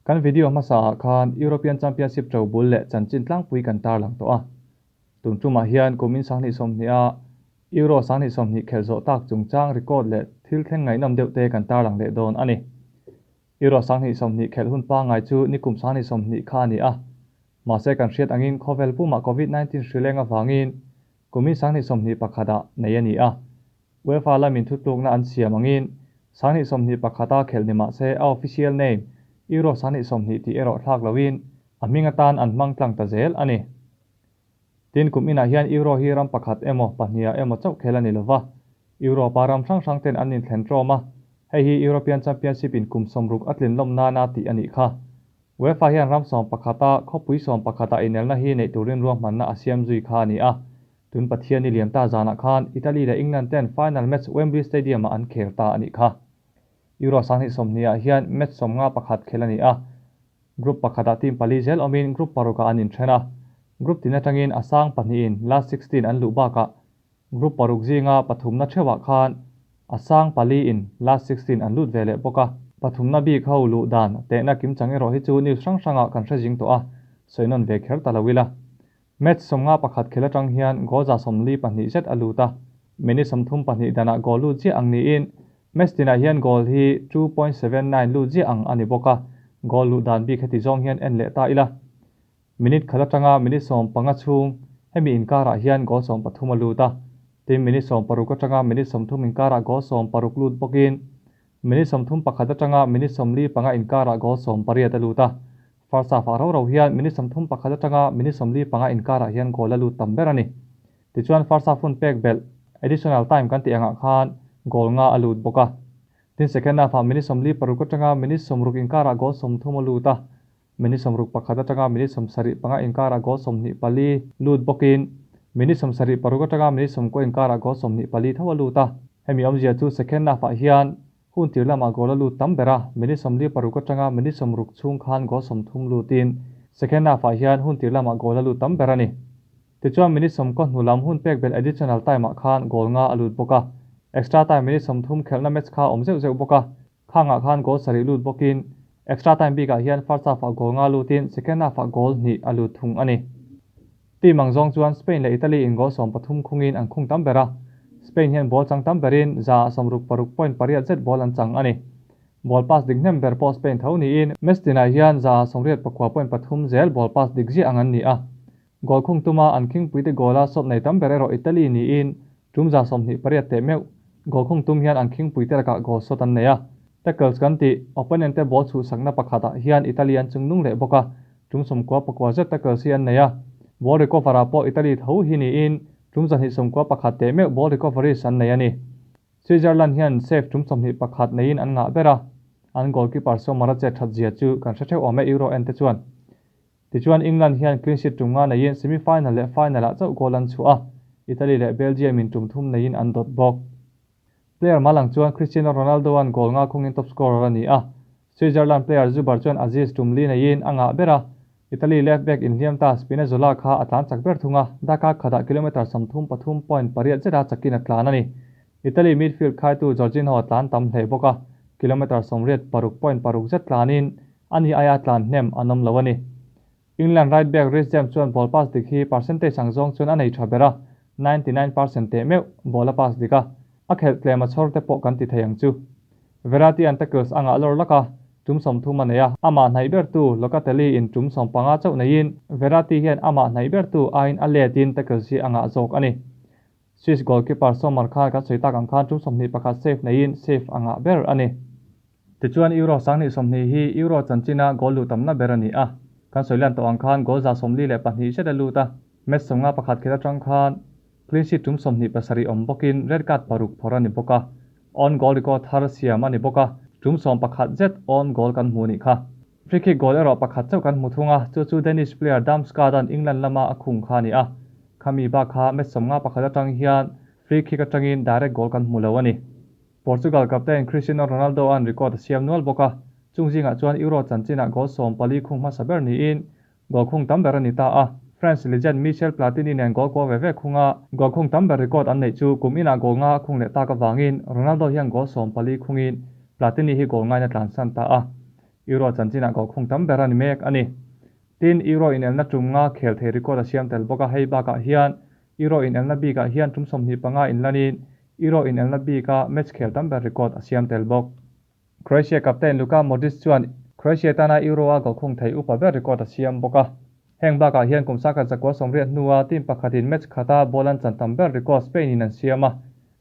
Kan video hmasa ah khan European Championship to bul leh chanchin tlangpui kan tarlang tawh a. Tun tumah hian kumin 2020 a Euro 2020 khelh zawh tak chungchang record leh thil thleng ngaihnawm deuh te kan tarlang leh dawn a ni. Euro 2020 khelh hun pangngai chu nikum 2020 kha a ni a. Mahse kan hriat angin khawvel pumah Covid-19 hrileng avangin kumin 2021 ah nei a ni a. UEFA lamin thutlukna an siam angin 2021 a khelh ni mahse a official name Euro 2020 tih erawh thlak loin a hming atan an hmang tlang ta zel a ni. Tin kum inah hian Euro hi ram pakhat emaw pahniha emaw chauh khel a ni lova. Europa ram hrang hrang ten an inthlen ṭawm a, hei hi European Championship in kum 60 a tlin lawm nana tih a nih kha. UEFA hian ram 11 a khawpui 11 ah inelna hi neih turin ruahmanna a siam zui kha a ni a. Tun Pathian ni liam ta zanah khan Italy leh England ten final match Wembley Stadium ah an khel ta a nih kha. Euro 2020 ah hian match 51 khel a ni a. Group pakhatah team pali zel awmin group parukah an inthen a. Group tin atangin a sang pahnihin last 16 an luh bakah group paruk zinga pathumna theuhah khan a sang pali in last 16 an lut ve leh bawk a. Pathumna bik ho luh dan tehna kimchang erawh hi chu news hrang hrangah kan hre zing tawh a, sawi nawn ve kher ta lo ila. Match 51 khel atang hian goal 42 zet a lut a. Minute 32 danah goal lut ziah ang niin match tinah hian goal hi 2.79 lut ziah ang a ni bawk a. Goal luh dan bik heti zawng hian en leh ta ila. Minute khat atanga minute 15 chhung hemi inkarah hian goal 13 a lut a. Tin minute 60 atanga minute 30 inkarah goal 16 lut bawkin minute 31 atanga minute 45 inkarah goal 18 a lut a. First half ah ro ro hian minute 31 atanga minute 45 inkarah hian goal a lut tam ber a ni. Tichuan first half hun pek belh additional time kan tih angah khan goal nga a lut bawk a. Tin second half ah minute 46 atanga minute 60 inkarah goal 30 a lut a. Minute 61 atanga minute 75 inkarah goal 24 lut bawkin minute 76 atanga minute 90 inkarah goal 24 tho a lut a. Hemi awmzia chu second half ah hian hun tir lamah goal a lut tam ber a, minute 46 atanga minute 60 chhung khan goal 30 lutin second half ah hian hun tir lamah goal a lut tam ber a ni. Tichuan minute 90 hnu lam hun pek belh additional time ah khan goal nga a lut bawk a. Extra time minute 30 khelhna match kha awm zeuh zeuh bawk a. Khangah khan goal sarih lut bawkin extra time bikah hian first half ah goal nga lutin second half ah goal hnih a lut thung a ni. Team ang zawng chuan Spain leh Italy in goal 13 khungin an khung tam ber a. Spain hian ball chang tam berin 66.8 zet ball an chang a ni. Ball pass dik hnem ber pawh Spain tho niin match tinah hian 89.3 zel ball pass dik ziah ang an ni a. Goal khung tuma an khingpuite goal a sawt nei tam ber erawh Italy niin tum 28 teh meuh. Goal khung tum hian an khingpuite lakah goal sawt an nei a. Tackles kan tih opponent te ball chhuhsakna pakhatah hian Italy an chungnung leh bawk a. Tum 99 zet tackles hi an nei a. Ball recover ah pawh Italy tho hi niin tum 291 teh meuh ball recoveries an nei a ni. Switzerland hian save tum 21 neiin an ngah ber a. An goalkeeper Sommer a chet that zia chu kan hre theuh awm e Euro en te chuan. Tichuan England hian clean sheet tum nga neiin semi-final leh final ah chauh goal an chhuah a. Italy leh Belgium in tum thum neiin an dawt bawk. Player malang chuan Cristiano Ronaldo an goal nga khungin top scorer a ni a. Switzerland player Zuber chuan assist tum li neiin a ngah ber a. Italy left back inhliam ta Spinazzola kha a tlan chak ber thung a, darkar khatah kilometre 33.8 zeta chakin a tlan a ni. Italy midfield khaitu Jorginho a tlan tam hle bawk a, kilometre 86.6 zet tlanin ani aia tlan hnem an awm lo a ni. England right back Reece James chuan ball pass dik hi percentage ang zawng chuan a nei tha ber a, 99% teh meuh ball a pass dik a, a khelh tlem a chhawr te pawh kan ti thei ang chu. Verratti an tackles anga lawr lak a, tum 30 a nei a, amah hnaih bertu Locatelli in tum 15 chauh neiin Verratti hian amah hnaih bertu aiin a letin tackles hi anga zawk a ni. Swiss goalkeeper Sommer khan kan sawi tak ang khan tum 21 save neiin save anga ber a ni. Tichuan Euro 2020 hi Euro chanchina goal luh tamna ber a ni a. Kan sawi lan tawh ang khan goal 42 zet a lut a. Match 51 khel atang khan clean sheet tum 27 awm bawkin red card paruk phawrh a ni bawk a. On goal record thar siam a ni bawk a. Tum 11 zet on goal kan hmu nih kha. Free kick goal erawh pakhat chauh kan hmu thung a, chu chu Danish player Damsgaard an England lama a khung kha a ni a. Khami bak kha match 51 atang hian free kick atangin direct goal kan hmu lo a ni. Portugal captain Cristiano Ronaldo an record a siam nual bawk a, chung zingah chuan Euro chanchinah goal 14 khung hmasa ber niin goal khung tam ber a ni ta a. France legend Michel Platini nen goal kua ve ve khunga goal khung tam ber record an neih chu kum inah goal nga a khung leh tak avangin Ronaldo hian goal 14 khungin Platini hi goal ngaina tlan san ta a. Euro chanchinah goal khung tam ber a ni mek a ni. Tin, Euro inelna tum nga khel thei record a siam tel bawk a, hei bakah hian Euro inelna bikah hian tum 25 inlanin Euro inelna bika match khel tam ber record a siam tel bawk. Croatia captain Luka Modric chuan Croatia tana Euro-a goal khung thei upa ber record a siam bawk a. Heng bakah hian kum sakhat 980 hnua team pakhatin match khata ball an chan tam ber record Spain-in an siam a.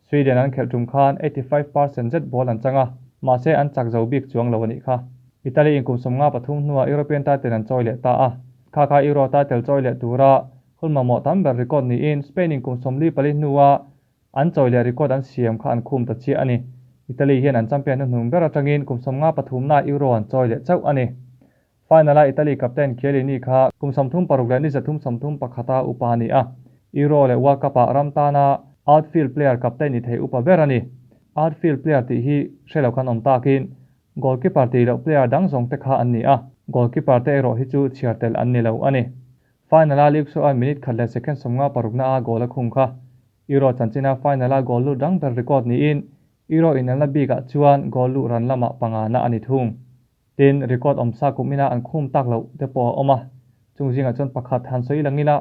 Sweden an khelh tum khan 85% zet ball an chang a, mahse an chak zo bik chuang lo a nih kha. Italy in kum 53 hnuah European title an chawi leh ta a, kha kha Euro title chawi leh tura hun mamawh tam ber record niin Spain in kum 44 hnua an chawi leh record an siam kha an khum ta chiah a ni. Italy hian an champion hnuhnung ber atangin kum 53 naah Euro an chawi leh chauh a ni. Final-a Italy captain Chiellini kha kum 36 leh ni 331 a upa a ni a, Euro leh World Cup-ah ram tana outfield player captain ni thei upa ber a ni. Outfield player tih hi hre lo khan awm takin goalkeeper tih loh player dang zawng te kha an ni a, goalkeeper te erawh hi chu chhiar tel an ni lo a ni. Final-a Luke Shaw-a'n minute khat leh second 56 na-a goal a khung kha Euro chanchina final-a goal lut rang ber record niin Euro inelna bikah chuan goal luh ran lamah panga na a ni thung. Tin, record awmsa kum ina an khum tak loh te pawh a awm a. Chung zingah chuan pakhat han sawi lang ila,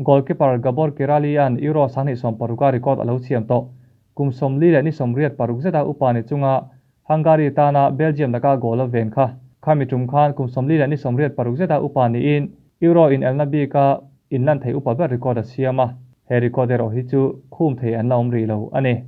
goalkeeper Gabor Kiraly-a'n Euro 2016 a record a lo siam tawh. Kum 40 leh ni 86 zeta upa ni chunga Hungary tana Belgium laka goal a ven kha. Khami tum khan kum 40 leh ni 86 zeta upa niin Euro inelna bika inlan thei upa ber record a siam a. He record erawh hi chu khum thei an la awm rih lo a ni.